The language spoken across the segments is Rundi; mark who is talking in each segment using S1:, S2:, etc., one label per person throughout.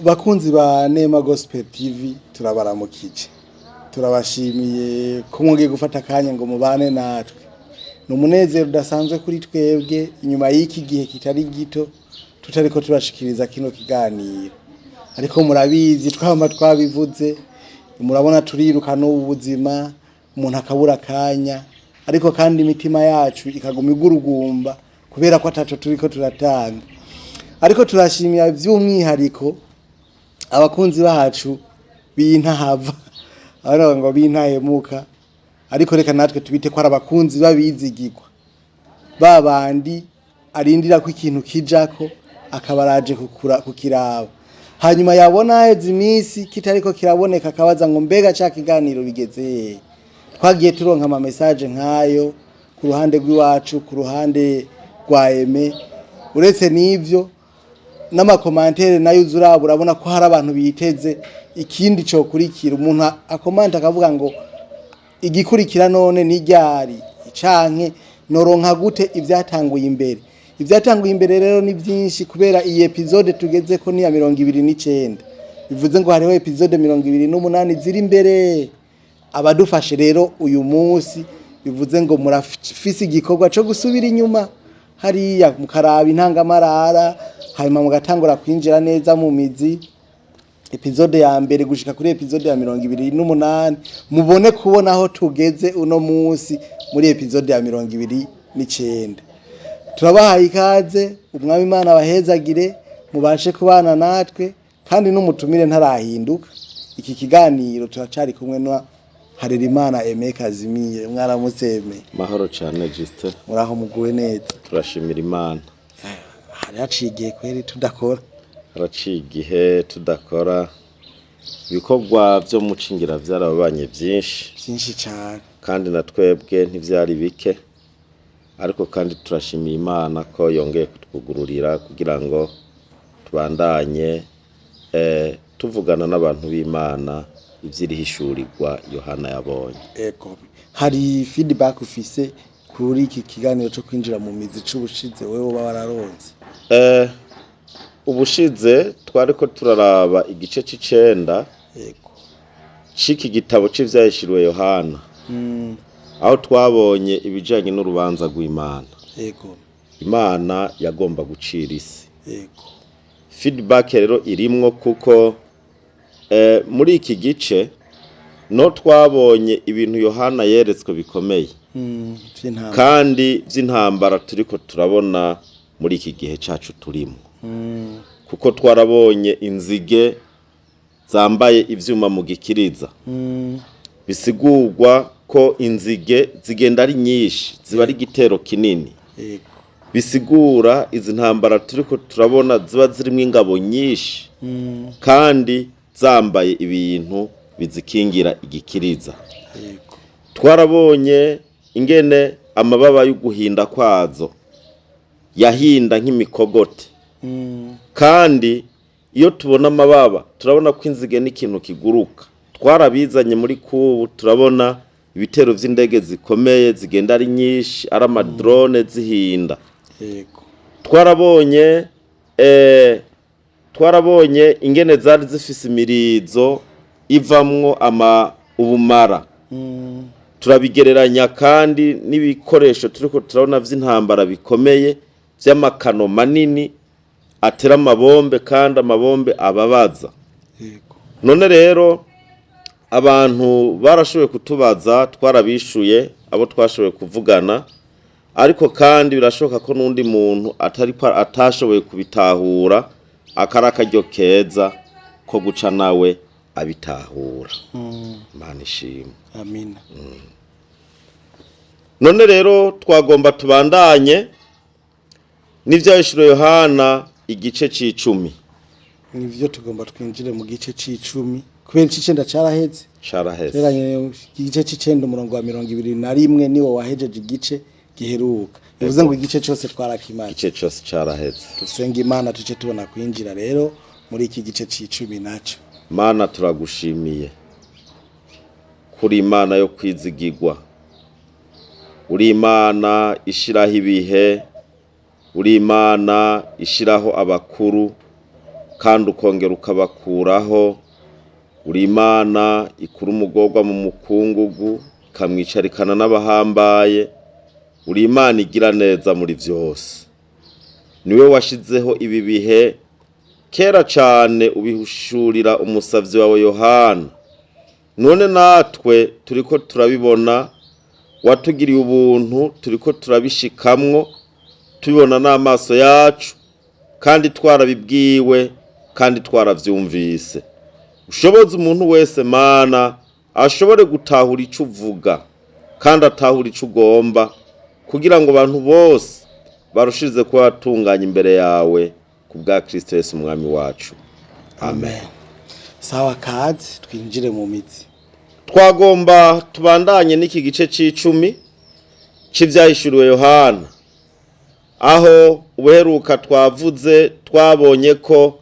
S1: Bakunzi ba Nema Gospel TV, turabaramukije, turabashimiye ko mwongeye gufata akanya ngo mubane natwe. Ni umunezero udasanzwe kuri twebwe inyuma y'iki gihe kitari gito tutariko turashikiriza kino kiganiro, ariko murabizi, twama twabivuze, murabona turiruka n'ubu buzima, umuntu akabura akanya, ariko kandi imitima yacu ikaguma igurugumba kubera ko ataco turiko turatanga. Ariko turashimira by'umwihariko abakunzi bacu b'intahava, abana ngo b'intahemuka, ariko reka natwe tubite ko ari abakunzi babizigirwa, babandi arindira ko ikintu kijako akaba araje kukiraba, hanyuma yabona haheze iminsi kitariko kiraboneka akabaza ngo: "Mbega ca kiganiro bigeze hehe?" Twagiye turonka ama message nk'ayo ku ruhande rw'iwacu, ku ruhande rwa Aime. Uretse n'ivyo, n'ama commentaires nayo uza uraba, urabona ko hari abantu biteze ikindi cokurikira. Umuntu akomanta akavuga ngo: "Igikurikira none ni ryari? Canke noronka gute ivyatanguye imbere?" Ivyatanguye imbere rero ni vyinshi, kubera iyi épisode tugeze ko ni ya 29, bivuze ngo hariho épisode 28 ziri imbere. Abadufashe rero uyu munsi, bivuze ngo murafise igikorwa co gusubira inyuma hariya mukaraba intangamarara, hanyuma mugatangura kwinjira neza mu mizi, épisode ya mbere gushika kuri épisode ya 28, mubone kubona aho tugeze uno munsi muri épisode ya 29. Turabahaye ikaze, Umwami Imana abahezagire, mubashe kubana natwe. Kandi n'umutumire ntarahinduka, iki kiganiro turacari kumwe na Harerimana Aime Kazimiye. Mwaramutse, Aime.
S2: Mahoro cyane, Justin.
S1: Muraho, muguwe neza?
S2: Turashimira Imana.
S1: Hari haciye igihe kweri tudakora.
S2: Haraciye igihe tudakora. Ibikorwa byo mu cingira byarababanye byinshi.
S1: Byinshi cyane.
S2: Kandi na twebwe ntivyari bike, ariko kandi turashimiye Imana ko yongeye kutwugururira kugira ngo tubandanye tuvugana n'abantu b'Imana ivy'irihishurirwa Yohana yabonye.
S1: Ego, hari feedback ufise kuri iki kiganiro cyo kwinjira mu mizi c'ubushize, wewe uba wararonse?
S2: Ubushize twariko turaraba igice c'icenda c'iki gitabo c'ivyahishuriwe Yohana, aho twabonye ibijanye n'urubanza rw'Imana. Imana yagomba gucira isi. Feedback rero irimwo, kuko muri iki gice no twabonye ibintu Yohana yeretswe bikomeye
S1: vy'intambara.
S2: Kandi vy'intambara turiko turabona muri iki gihe cacu turimo, kuko twarabonye inzige zambaye ivyuma mu gikiriza, bisigurwa ko inzige zigenda ari nyinshi, ziba ari igitero kinini, bisigura izi ntambara turiko turabona ziba zirimwo ingabo nyinshi kandi zambaye ibintu bizikingira igikiriza. Twarabonye ingene amababa y'uguhinda kwazo yahinda nk'imikogote. Kandi iyo tubona amababa, turabona ko inzige n'ikintu kiguruka. Twarabizanye muri kubu, turabona ibitero vy'indege zikomeye zigenda ari nyinshi, ari ama drone, zihinda. Twarabonye ingene zari zifise imirizo ivamwo ama ubumara. Turabigereranya kandi n'ibikoresho turiko turabona vy'intambara bikomeye, vy'amakano manini atera amabombe, kandi amabombe ababaza. None rero abantu barashoboye kutubaza, twarabishuye abo twashoboye kuvugana, ariko kandi birashoboka ko n'undi muntu atari atashoboye kubitahura, akari akaryo keza ko guca nawe abitahura. Imana ishimwe.
S1: Amina.
S2: None rero twagomba tubandanye n'ivyahishuriwe Yohana igice c'icumi.
S1: Nivyo, tugomba twinjire mu gice c'icumi kubera ic'icenda caraheze.
S2: Caraheze.
S1: Teranye igice c'icenda, umurongo wa 21 niwo wahejeje igice giheruka, bivuze ngo igice cose twarakimaze.
S2: Igice cose caraheze.
S1: Dusenga Imana, tuce tubona kwinjira rero muri iki gice c'icumi naco.
S2: Mana, turagushimiye kuri Imana yo kwizigirwa, uri Imana ishiraho ibihe, uri Imana ishiraho abakuru. kandi ukongera ukabakuraho. Uri Imana ikura umugorwa mu mukungugu, ikamwicarikana n'abahambaye. Uri Imana igira neza muri vyose. Niwe washizeho ibi bihe kera cane, ubihishurira umusavyi wawe Yohana. None natwe turiko turabibona, watugiriye ubuntu, turiko turabishikamwo, tubibona n'amaso yacu, kandi twarabibwiwe kandi twaravyumvise. Ushoboze umuntu wese, Mana, ashobore gutahura ico uvuga kandi atahura ico ugomba, kugira ngo abantu bose barushirize kuba batunganye imbere yawe, ku bwa Kristo Yesu Umwami wacu. Amen.
S1: Sawa, kazi twinjire mu mizi.
S2: Twagomba tubandanye n'iki gice c'icumi c'ivyahishuriwe Yohana, aho ubuheruka twavuze, twabonye ko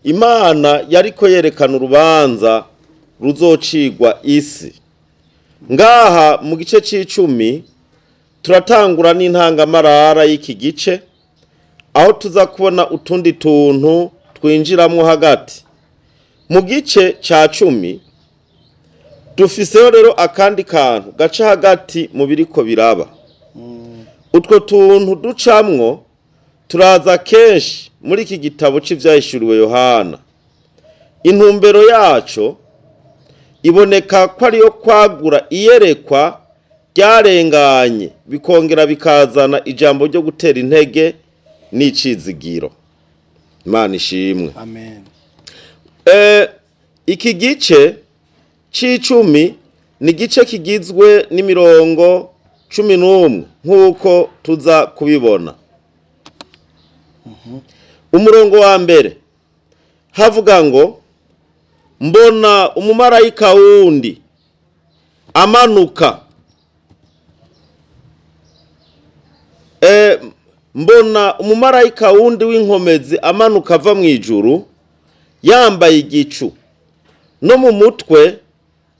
S2: Imana yariko yerekana urubanza ruzocigwa isi. Ngaha mu gice c'icumi turatangura n'intangamarara y'iki gice, aho tuza kubona utundi tuntu twinjiramwo hagati mu gice ca 10. Dufiseho rero akandi kantu gaca hagati mu biriko biraba. Utwo tuntu ducamwo turaza kenshi muri iki gitabo c'ivyahishuriwe Yohana. Intumbero yaco iboneka ko ariyo kwagura iyerekwa ryarenganye, bikongera bikazana ijambo ryo gutera intege n'icizigiro. Imana ishimwe.
S1: Amen.
S2: Iki gice c'icumi ni igice kigizwe n'imirongo 11, nk'uko tuza kubibona. Umurongo wa mbere havuga ngo: "Mbona umumarayika wundi amanuka, mbona umumarayika wundi w'inkomezi amanuka ava mu ijuru, yambaye igicu, no mu mutwe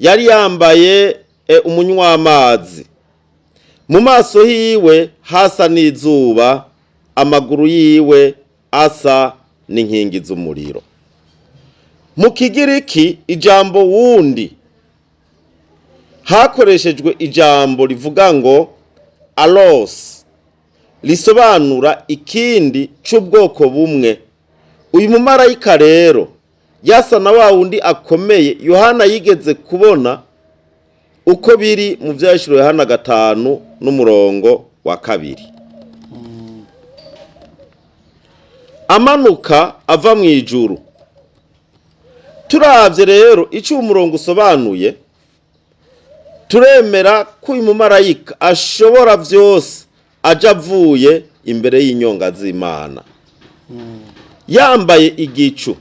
S2: yari yambaye umunywamazi, mu maso hiwe hasa n'izuba, amaguru yiwe asa n'inkingi z'umuriro." Mu Kigiriki, ijambo wundi, hakoreshejwe ijambo rivuga ngo allos, risobanura ikindi c'ubwoko bumwe. Uyu mumarayika rero yasa na wa wundi akomeye Yohana yigeze kubona, uko biri mu vyahishuriwe Yohana 5 n'umurongo wa 2. Amanuka ava mu ijuru. Turavye rero ico uwo murongo usobanuye, turemera ko uyu mumarayika ashobora vyose aja avuye imbere y'inyonga z'Imana, yambaye igicu.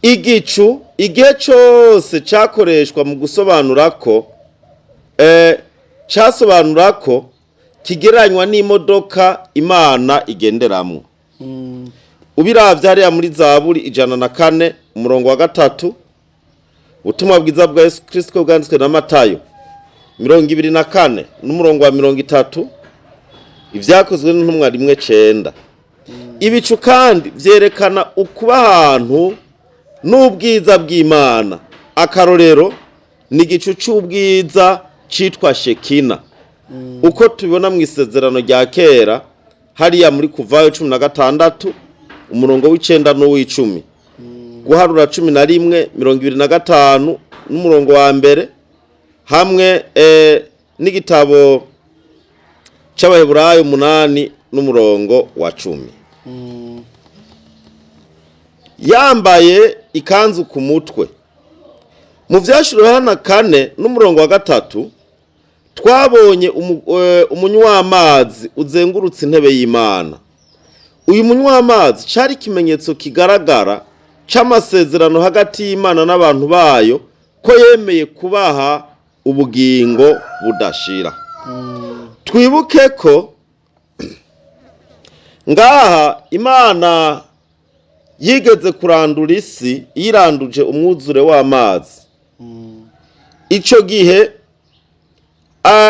S2: Igicu igihe cose cakoreshwa mu gusobanura ko casobanura ko kigereranywa n'imodoka Imana igenderamwo. Ubiravye hariya muri Zaburi 104 umurongo wa 3, Ubutumwa bwiza bwa Yesu Kristo bwanditswe na Matayo 24 n'umurongo wa 30, Ivyakozwe n'Intumwa 1:9. Ibicu kandi vyerekana ukuba ahantu n'ubwiza bw'Imana. Akarorero ni igicu c'ubwiza citwa Shekina, uko tubibona mu Isezerano rya Kera, hariya muri Kuvayo 16 umurongo w'icenda n'uw'icumi, Guharura 11:25 n'umurongo wa mbere, hamwe n'igitabo c'Abaheburayo 8 n'umurongo wa 10. Yambaye ikanzu ku mutwe. Mu Vyashuriwe Yohana 4 n'umurongo wa 3, twabonye umunywamazi uzengurutse intebe y'Imana. Uyu munywamazi cari ikimenyetso kigaragara c'amasezerano hagati y'Imana n'abantu bayo, ko yemeye kubaha ubugingo budashira. Twibuke ko ngaha Imana yigeze kurandura isi, yiranduje umwuzure w'amazi. Ico gihe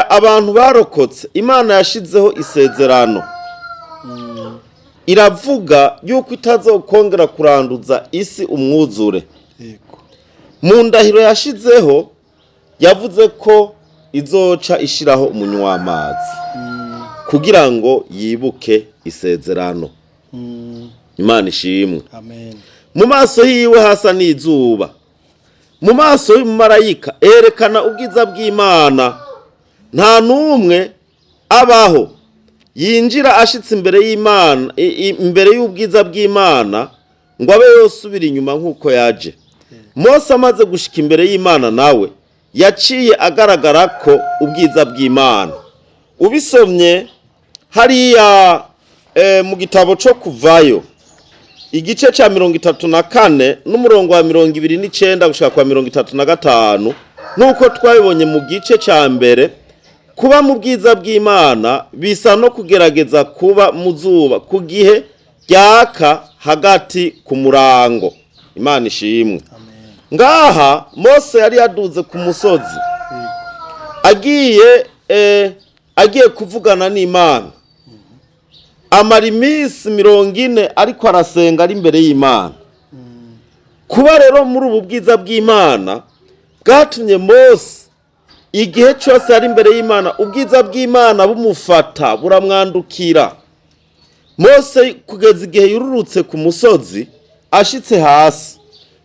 S2: abantu barokotse, Imana yashizeho isezerano. Iravuga yuko itazokongera kuranduza isi umwuzure.
S1: Yego.
S2: Mu ndahiro yashizeho yavuze ko izoca ishiraho umunywa w'amazi kugira ngo yibuke isezerano. Imana ishimwe.
S1: Amen.
S2: Mu maso yiwe hasa n'izuba, mu maso y'umumarayika erekana ubwiza bw'Imana. Nta n'umwe abaho yinjira ashitse imbere y'Imana, imbere y'ubwiza bw'Imana, ngo abe yosubira inyuma nk'uko yaje. Mose amaze gushika imbere y'Imana, nawe yaciye agaragara ko ubwiza bw'Imana. Ubisomye hariya mu gitabo cyo Kuvayo, igice cya 34 n'umurongo wa 29 gushika kwa 35, nk'uko twabibonye mu gice cya mbere, kuba mu bwiza bw'Imana bisa no kugerageza kuba mu zuba ku gihe ryaka hagati ku murango. Imana ishimwe.
S1: Amen.
S2: Ngaha Mose yari yaduze ku musozi
S1: Yego.
S2: agiye kuvugana n'Imana, amara iminsi 40 ariko arasenga ari imbere y'Imana. Kuba rero muri ubu bwiza bw'Imana bwatumye Mose igihe cyose ari imbere y'Imana, ubwiza bw'Imana bumufata, buramwandukira. Mose kugeza igihe yururutse ku musozi, ashitse hasi,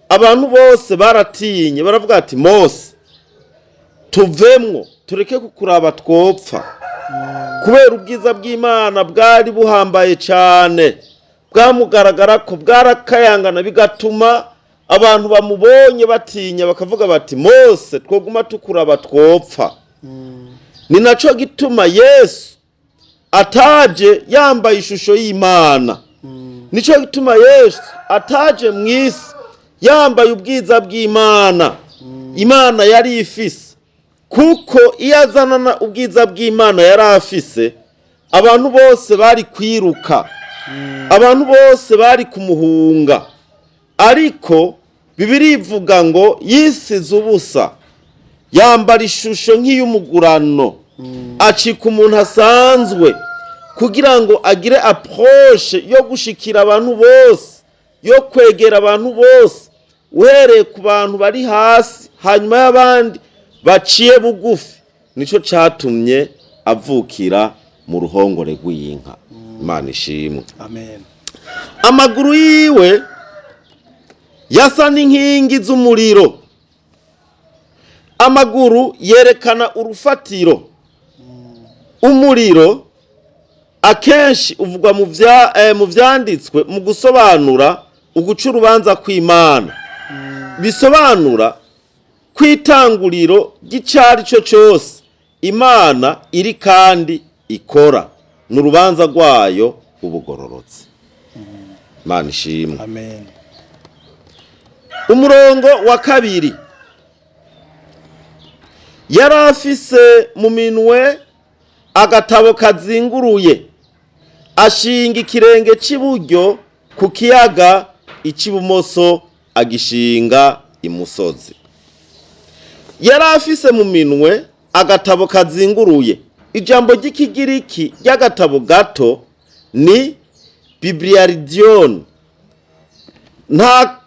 S2: abantu bose baratinye, baravuga ati: "Mose, tuvemwo, tureke kukuraba, twopfa", kubera ubwiza bw'Imana bwari buhambaye cyane, bwamugaragara ko bwarakayangana, bigatuma abantu bamubonye batinya, bakavuga bati: "Mose, twoguma tukuraba twopfa." Ni naco gituma Yesu ataje yambaye ishusho y'Imana. Nico gituma Yesu ataje mu isi yambaye ubwiza bw'Imana Imana yari ifise, kuko iyo azanana ubwiza bw'Imana yari afise, abantu bose bari kwiruka, abantu bose bari kumuhunga. Ariko Bibiliya ivuga ngo yisize ubusa, yambara ishusho nk'iy'umugurano, acika umuntu asanzwe, kugira ngo agire approche yo gushikira abantu bose, yo kwegera abantu bose, uhereye ku bantu bari hasi hanyuma y'abandi baciye bugufi. Nico catumye avukira mu ruhongore rw'inka. Imana ishimwe.
S1: Amen.
S2: Amaguru yiwe yasa n'inkingi z'umuriro. Amaguru yerekana urufatiro. Umuriro akenshi uvugwa mu vyanditswe mu gusobanura uguca urubanza kw'Imana, bisobanura kwitanguriro ry'icari cyo cyose Imana iri kandi ikora, ni urubanza rwayo ubugororotse. Imana ishimwe.
S1: Amen.
S2: Umurongo wa 2: yari afise mu minwe agatabo kazinguruye, ashinga ikirenge cy'iburyo ku kiyaga, icy'ibumoso agishinga imusozi. Yari afise mu minwe agatabo kazinguruye. Ijambo ry'Ikigiriki ry'agatabo gato ni bibliaridion. Nta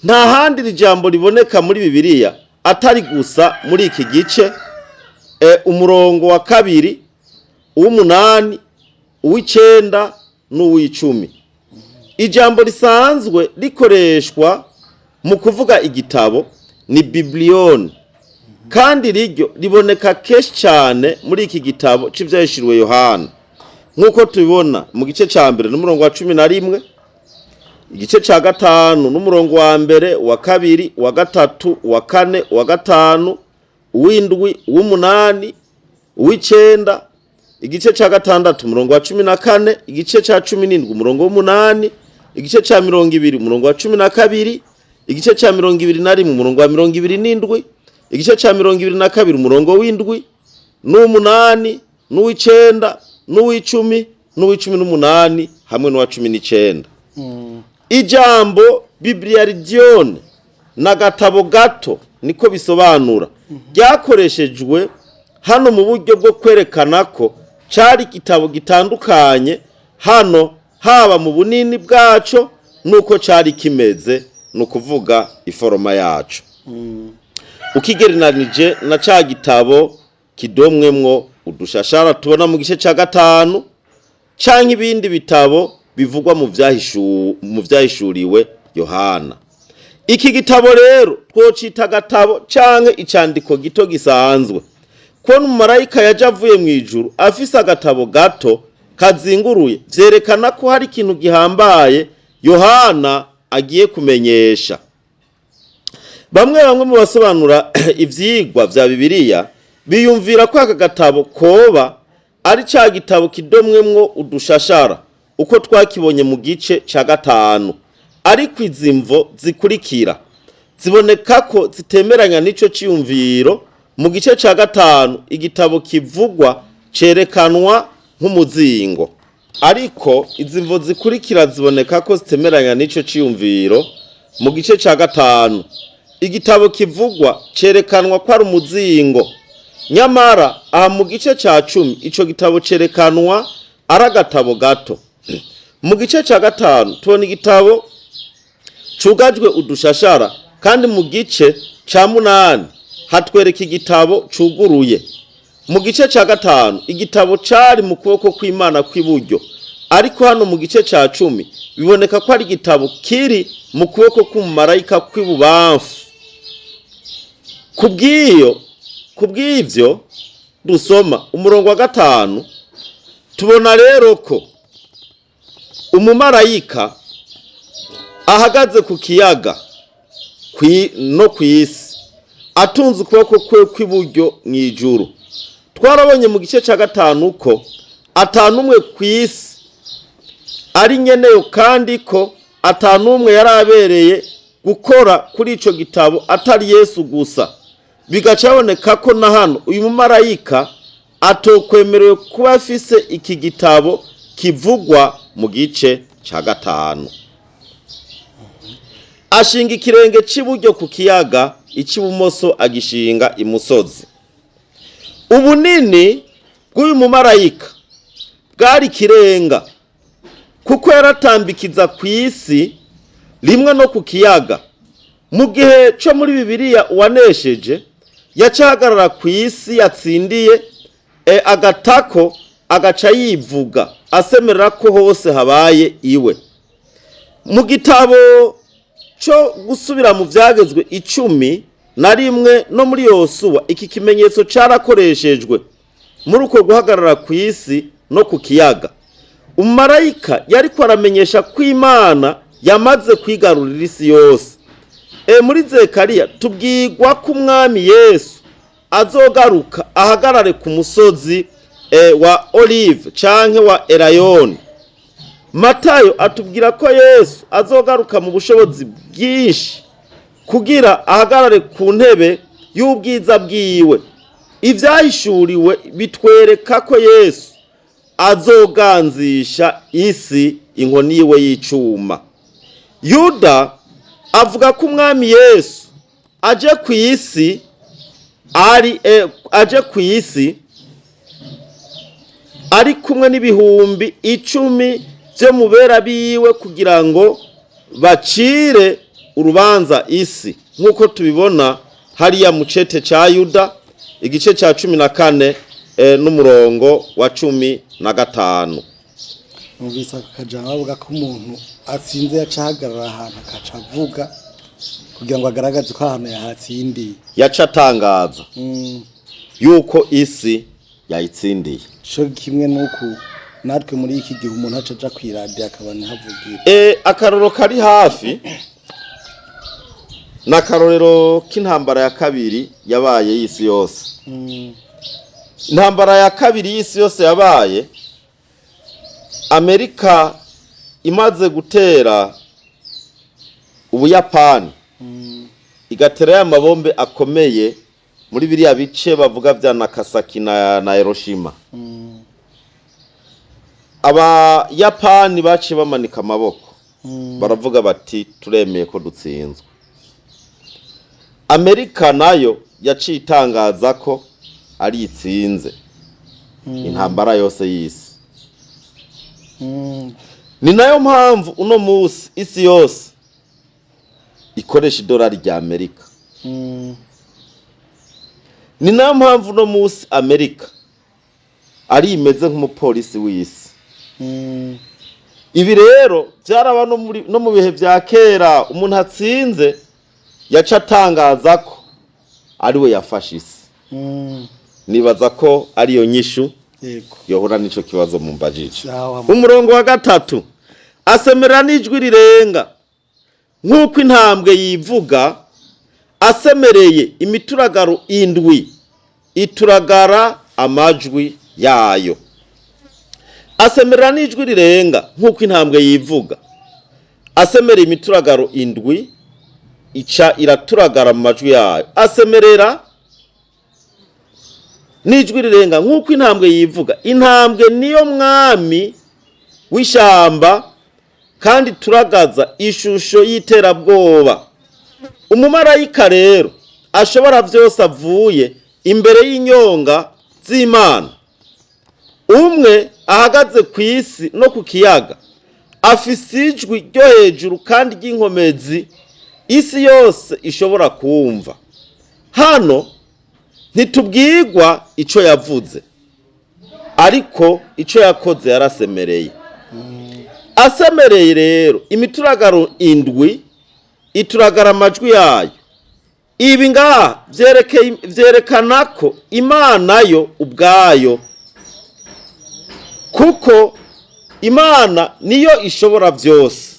S2: handi iri jambo riboneka muri Bibiliya atari gusa muri iki gice, umurongo wa 2, uw'umunani, uw'icenda n'uw'icumi. Ijambo risanzwe rikoreshwa mu kuvuga igitabo ni bibliyoni, kandi riryo riboneka kenshi cyane muri iki gitabo c'Ivyahishuriwe Yohana, nk'uko tubibona mu gice ca 1 n'umurongo wa 11, igice ca 5 n'umurongo wa 1, wa 2, wa 3, wa 4, wa 5, uw'indwi, uw'umunani, uw'icenda, igice ca 6 umurongo wa 14, igice ca 17 umurongo w'umunani, igice ca 20 umurongo wa 12, igice ca 21 umurongo wa 27, igice ca 22 umurongo w'indwi n'uw'umunani n'uw'icenda n'uw'icumi n'uw'icumi n'umunani hamwe n'uwa 19. Ijambo bibliaridione n'agatabo gato, niko bisobanura, ryakoreshejwe hano mu buryo bwo kwerekana ko cari igitabo gitandukanye hano. Haba mu bunini bwaco nuko cari kimeze, ni ukuvuga iforoma yaco, ukigereranije na ca gitabo kidomwemwo udushashara tubona mu gice ca gatanu, canke ibindi bitabo bivugwa mu vyahishuriwe Yohana. Iki gitabo rero twocita agatabo canke icandiko gito gisanzwe. Kubona umumarayika yaje avuye mu ijuru afise agatabo gato kazinguruye vyerekana ko hari ikintu gihambaye Yohana agiye kumenyesha. Bamwe bamwe mu basobanura ivyigwa vya Bibiliya biyumvira ko aka gatabo koba ari ca gitabo kidomwemwo udushashara uko twakibonye mu gice ca gatanu, ariko izi mvo zikurikira ziboneka ko zitemeranya n'ico ciyumviro. Mu gice ca gatanu, igitabo kivugwa cerekanwa nk'umuzingo, ariko izi mvo zikurikira ziboneka ko zitemeranya n'ico ciyumviro. Mu gice ca gatanu, igitabo kivugwa cerekanwa ko ari umuzingo, nyamara aha mu gice ca 10 ico gitabo cerekanwa ari agatabo gato. Mu gice ca gatanu tubona igitabo cugajwe udushashara, kandi mu gice ca 8 hatwereka igitabo cuguruye. Mu gice ca gatanu, igitabo cari mu kuboko kw'Imana kw'iburyo, ariko hano mu gice ca 10 biboneka ko ari igitabo kiri mu kuboko k'umumarayika kw'ibubamfu. Kubw'ivyo dusoma umurongo wa 5, tubona rero ko umumarayika ahagaze ku kiyaga no kw'isi, atunze ukuboko kwe kw'iburyo mw'ijuru. Twarabonye mu gice ca gatanu ko atanumwe kw'isi ari nyeneyo, kandi ko atanumwe yari abereye gukora kuri ico gitabo atari Yesu gusa. Bigaca biboneka ko na hano uyu mumarayika atokwemerewe kuba afise iki gitabo kivugwa mu gice ca gatanu. Ashinga ikirenge c'iburyo ku kiyaga, ic'ibumoso agishinga imusozi. Ubunini bw'uyu mumarayika bwari ikirenga, kuko yaratambikiza ku isi rimwe no ku kiyaga. Mu gihe co muri Bibiliya, uwanesheje yaca ahagarara ku isi yatsindiye, agatako agaca yivuga asemerera ko hose habaye iwe. Mu gitabo co gusubira mu vyagezwe 11 no muri Yosuwa, iki kimenyetso carakoreshejwe muri uko guhagarara ku isi no ku kiyaga. Umumarayika yariko aramenyesha ko Imana yamaze kwigarurira isi yose. Muri Zekariya tubwirwa ko umwami Yesu azogaruka ahagarare ku musozi wa Olive canke wa Erayoni. Matayo atubwira ko Yesu azogaruka mu bushobozi bwinshi kugira ahagarare ku ntebe y'ubwiza bwiwe. Ivyahishuriwe bitwereka ko Yesu azoganzisha isi inkoni yiwe y'icuma. Yuda avuga ko umwami Yesu aje ku isi ari aje ku isi ari kumwe n'10,000 vyo mu bera biwe kugira ngo bacire urubanza isi, nk'uko tubibona hariya mu cete ca Yuda, igice ca 14 n'umurongo wa 15.
S1: Numvise aka kajambo bavuga ko umuntu atsinze yaca ahagarara ahantu akaca avuga kugira ngo agaragaze ko ahantu yahatsindiye.
S2: Yaca atangaza yuko isi yayitsindiye.
S1: Co kimwe n'uku natwe muri iki gihe umuntu aca aja kw'iradiyo akaba niho avugira.
S2: Akarorero kari hafi ni akarorero k'intambara ya kabiri yabaye y'isi yose. Intambara ya kabiri y'isi yose yabaye Amerika imaze gutera Ubuyapani, igatera ya mabombe akomeye muri biriya bice bavuga vya Nagasaki na Hiroshima. Abayapani baciye bamanika amaboko, baravuga bati: "Turemeye ko dutsinzwe." Amerika nayo yaciye itangaza ko ari itsinze intambara yose y'isi. Ni nayo mpamvu uno munsi isi yose ikoresha idolari rya Amerika. Ni nayo mpamvu uno munsi Amerika ari imeze nk'umupolisi w'isi. Ibi rero byaraba no mu bihe bya kera. Umuntu atsinze yaca atangaza ko ari we yafashe isi. Nibaza ko ariyo nyishu yohura n'ico kibazo mumbajije.
S1: Sawa.
S2: Umurongo wa gatatu: asemerera n'ijwi rirenga nk'uko intambwe yivuga, asemereye, imituragaro indwi ituragara amajwi yayo. Asemerera n'ijwi rirenga nk'uko intambwe yivuga, asemereye, imituragaro indwi ica iraturagara mu majwi yayo. Asemerera n'ijwi rirenga nk'uko intambwe yivuga. Intambwe niyo mwami w'ishyamba kandi turagaza ishusho y'iterabwoba. Umumarayika rero ashobora byose avuye imbere y'inyonga z'Imana, umwe ahagaze ku isi no ku kiyaga, afise ijwi ryo hejuru kandi ry'inkomezi isi yose ishobora kumva. Hano ntitubwirwa icyo yavuze, ariko icyo yakoze, yarasemereye. Asemereye rero, imituragaro indwi ituragara amajwi yayo. Ibi ngaha vyerekana ko Imana yo ubwayo, kuko Imana niyo ishobora byose,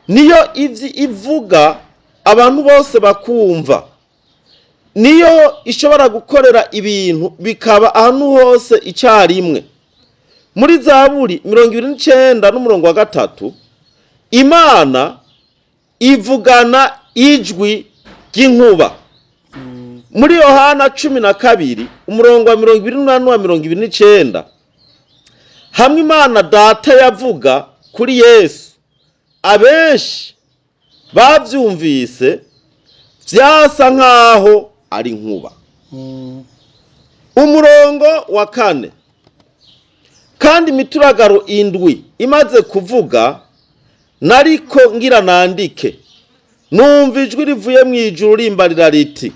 S2: niyo ivyi ivuga abantu bose bakumva, niyo ishobora gukorera ibintu bikaba ahantu hose icyarimwe. Muri Zaburi 29 n'umurongo wa 3, Imana ivugana ijwi ry'inkuba. Muri Yohana 12, umurongo wa 28 wa 29, hamwe Imana Data yavuga kuri Yesu, abenshi babyumvise byasa nk'aho ari inkuba. Umurongo wa 4: kandi imituragaro indwi imaze kuvuga, nariko ngira nandike, numva ijwi rivuye mu ijuru rimbarira riti: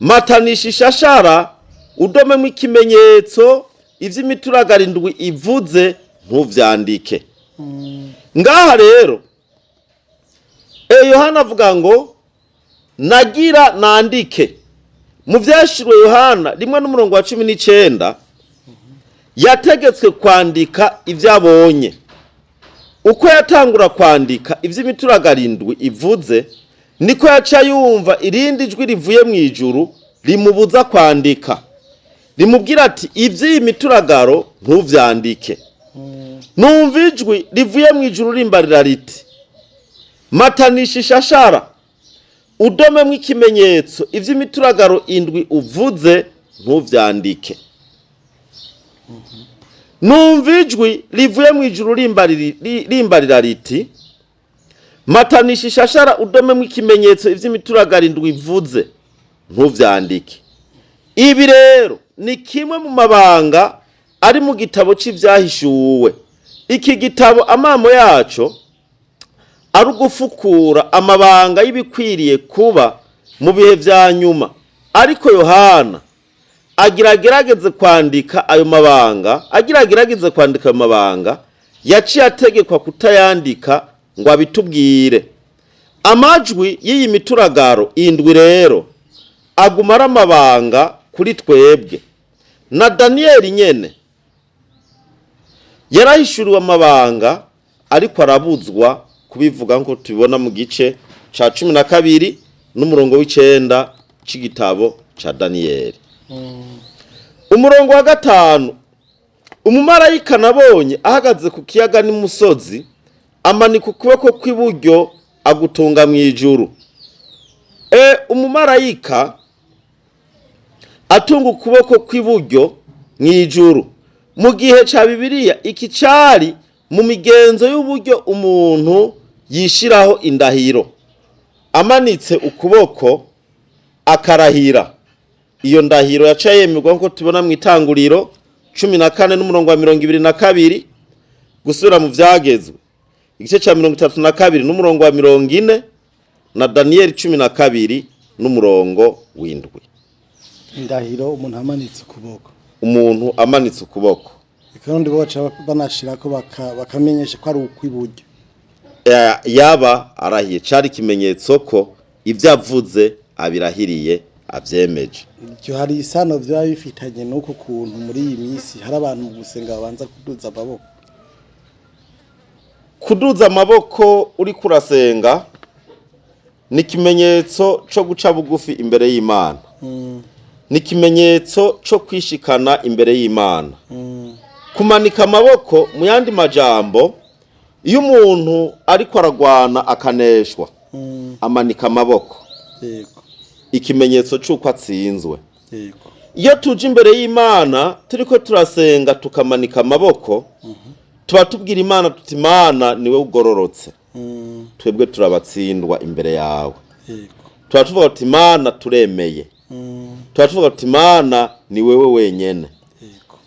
S2: "Matanisha ishashara, udomemo ikimenyetso ivy'imituragaro indwi ivuze, ntuvyandike." Ngaha rero Yohana avuga ngo nagira nandike. Mu Vyahishuriwe Yohana 1 n'umurongo wa 19, yategetswe kwandika ibyo abonye. Uko yatangura kwandika iby'imituragaro indwi ivuze, niko yaca yumva irindi jwi rivuye mu ijuru rimubuza kwandika, rimubwira ati: "Iby'iyi mituragaro ntuvyandike." Numva ijwi rivuye mu ijuru rimbarira riti: "Matanisha ishashara, udomemo ikimenyetso iby'imituragaro indwi uvuze, ntuvyandike." Numva ijwi rivuye mu ijuru rimbarira riti: "Matanisha ishashara, udomemo ikimenyetso iby'imituragaro indwi ivuze, ntuvyandike." Ibi rero ni kimwe mu mabanga ari mu gitabo c'Ivyahishuwe. Iki gitabo amamo yaco ari ugufukura amabanga y'ibikwiriye kuba mu bihe vya nyuma, ariko Yohana agira agerageze kwandika ayo mabanga, agira agerageze kwandika ayo mabanga, yaciye ategekwa kutayandika ngo abitubwire. Amajwi y'iyi mituragaro indwi rero aguma ari amabanga kuri twebwe. Na Daniyeli nyene yarahishuriwe amabanga, ariko arabuzwa kubivuga, nk'uko tubibona mu gice ca 12 n'umurongo w'9 c'igitabo ca Daniyeli. Umurongo wa 5: umumarayika nabonye ahagaze ku kiyaga n'imusozi, amanika ukuboko kw'iburyo agutunga mu ijuru. Umumarayika atunga ukuboko kw'iburyo mu ijuru. Mu gihe ca Bibiliya, iki cari mu migenzo y'uburyo umuntu yishiraho indahiro, amanitse ukuboko akarahira. Iyo ndahiro yaca yemerwa, nk'uko tubona mu Itanguriro 14 n'umurongo wa 22. Gusubira mu Vyagezwe igice ca 32 n'umurongo wa 40, na Daniyeli 12 n'umurongo w'7.
S1: Indahiro, umuntu amanitse ukuboko.
S2: Umuntu amanitse ukuboko.
S1: Reka nundi bo baca banashirako bakamenyesha ko ari ukw'iburyo.
S2: Yaba arahiye, cari ikimenyetso ko ibyo avuze abirahiriye, avyemeje.
S1: Ivyo hari isano vyaba bifitanye n'uko kuntu muri iyi minsi hari abantu mu gusenga babanza kuduza amaboko?
S2: Kuduza amaboko uriko urasenga ni ikimenyetso co guca bugufi imbere y'Imana. Ni ikimenyetso co kwishikana imbere y'Imana. Kumanika amaboko, mu yandi majambo, iyo umuntu ariko aragwana akaneshwa, amanika amaboko, ikimenyetso c'uko atsinzwe. Iyo tuje imbere y'Imana turiko turasenga tukamanika amaboko, tuba tubwira Imana tuti: "Imana, niwe ugororotse, twebwe turabatsindwa imbere yawe." Tuba tuvuga tuti: "Imana, turemeye." Tuba tuvuga tuti: "Imana, ni wewe wenyene."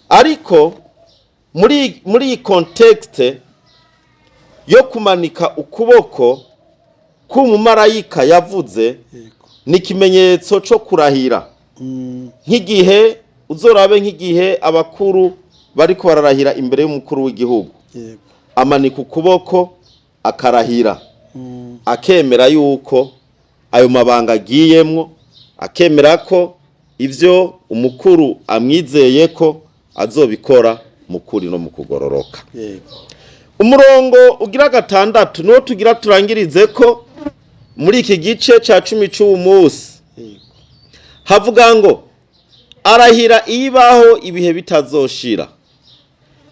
S2: Ariko muri iyi contexte yo kumanika ukuboko k'umumarayika yavuze, ni ikimenyetso co kurahira. Nk'igihe uzorabe, nk'igihe abakuru bariko bararahira imbere y'umukuru w'igihugu, amanika ukuboko akarahira, akemera yuko ayo mabanga agiyemwo, akemera ko ivyo umukuru amwizeye ko azobikora mu kuri no mu kugororoka. Umurongo ugira gatandatu niwo tugira turangirize ko muri iki gice ca 10 c'uwu munsi. Havuga ngo: "Arahira ibaho ibihe bitazoshira,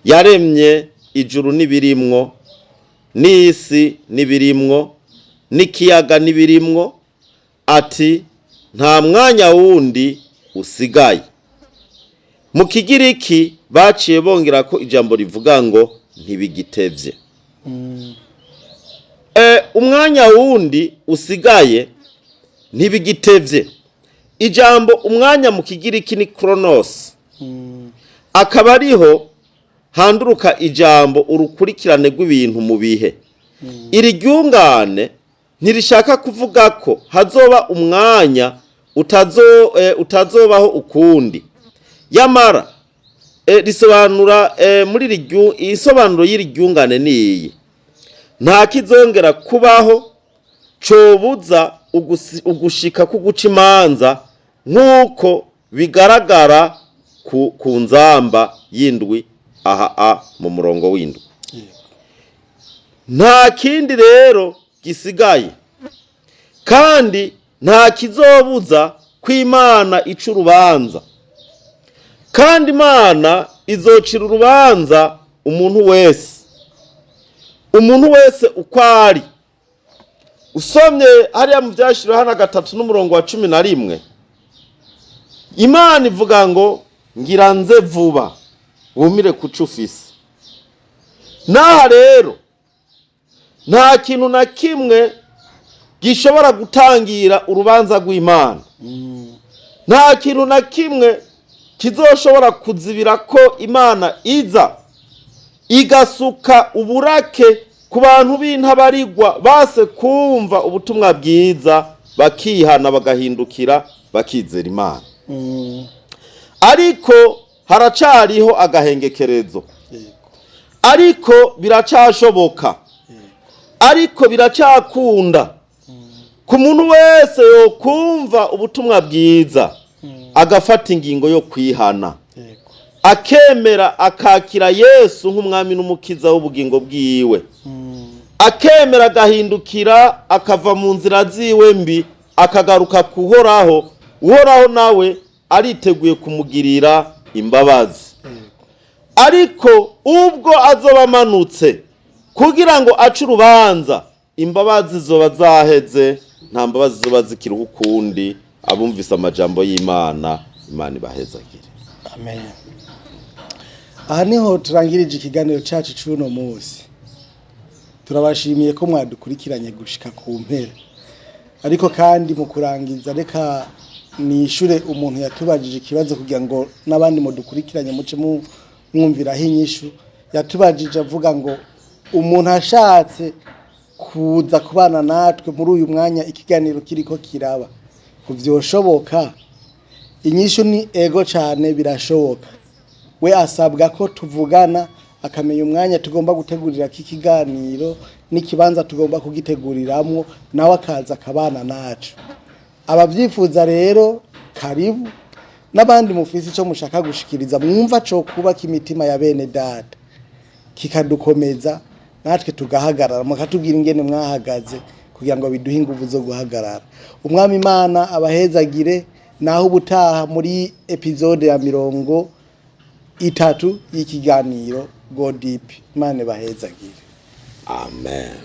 S2: yaremye ijuru n'ibirimwo, n'isi n'ibirimwo, n'ikiyaga n'ibirimwo, ati: nta mwanya wundi usigaye." Mu Kigiriki baciye bongera ko ijambo rivuga ngo ntibigitevye. Umwanya wundi usigaye, ntibigitevye. Ijambo umwanya mu Kigiriki ni chronos. Akaba ariho handuruka ijambo urukurikirane rw'ibintu mu bihe. Iri ryungane ntirishaka kuvuga ko hazoba umwanya utazobaho ukundi. Yamara risobanura muri isobanuro y'iri ryungane ni iyi: nta kizongera kubaho cobuza ugushika kuguca imanza nk'uko bigaragara ku nzamba y'indwi aha a mu murongo w'indwi. Nta kindi rero gisigaye, kandi nta kizobuza ko Imana ica urubanza, kandi Imana izocira urubanza umuntu wese, umuntu wese uko ari. Usomye hariya mu Byashyiriweho Yohana 3 n'umurongo wa 11, Imana ivuga ngo: "Ngira nze vuba, wumire kuco ufise." N'aha rero nta kintu na kimwe gishobora gutangira urubanza rw'Imana. Nta kintu na kimwe kizoshobora kuzibira ko Imana iza igasuka uburake ku bantu b'intabarigwa base kumva ubutumwa bwiza, bakihana, bagahindukira, bakizera Imana. Ariko haracariho agahengekerezo. Ariko biracashoboka. Ariko biracakunda ku muntu wese yokumva ubutumwa bwiza, agafata ingingo yo kwihana, akemera akakira Yesu nk'umwami n'umukiza w'ubugingo bwiwe, akemera agahindukira, akava mu nzira ziwe mbi, akagaruka kuhoraho. Uhoraho nawe ariteguye kumugirira imbabazi. Ariko ubwo azoba amanutse kugira ngo ace urubanza, imbabazi zoba zaheze, nta mbabazi zoba zikiriho ukundi. Abumvise amajambo y'Imana, Imana ibahezagire.
S1: Amen. Aha niho turangirije ikiganiro cyacu cy'uno munsi. Turabashimiye ko mwadukurikiranye gushika ku mpera. Ariko kandi mu kurangiza, reka nishure umuntu yatubajije ikibazo kugira ngo n'abandi mudukurikiranye muce mwumviraho inyishu. Yatubajije avuga ngo umuntu ashatse kuza kubana natwe muri uyu mwanya ikiganiro kiriko kiraba, ngo vyoshoboka? Inyishu ni ego cane, birashoboka. We asabwa ko tuvugana, akamenya umwanya tugomba gutegurira ikiganiro n'ikibanza tugomba kugiteguriramwo, nawe akaza akabana nacu. Ababyifuza rero, karibu. N'abandi mufise icyo mushaka gushikiriza, mwumva co kubaka imitima ya bene data, kikadukomeza natwe tugahagarara, mukatubwira ingene mwahagaze kugira ngo biduhe ingufu zo guhagarara. Umwami Imana abahezagire. Naho ubutaha muri episode ya 30 y'ikiganiro Go Deep. Imana ibahezagire.
S2: Amen.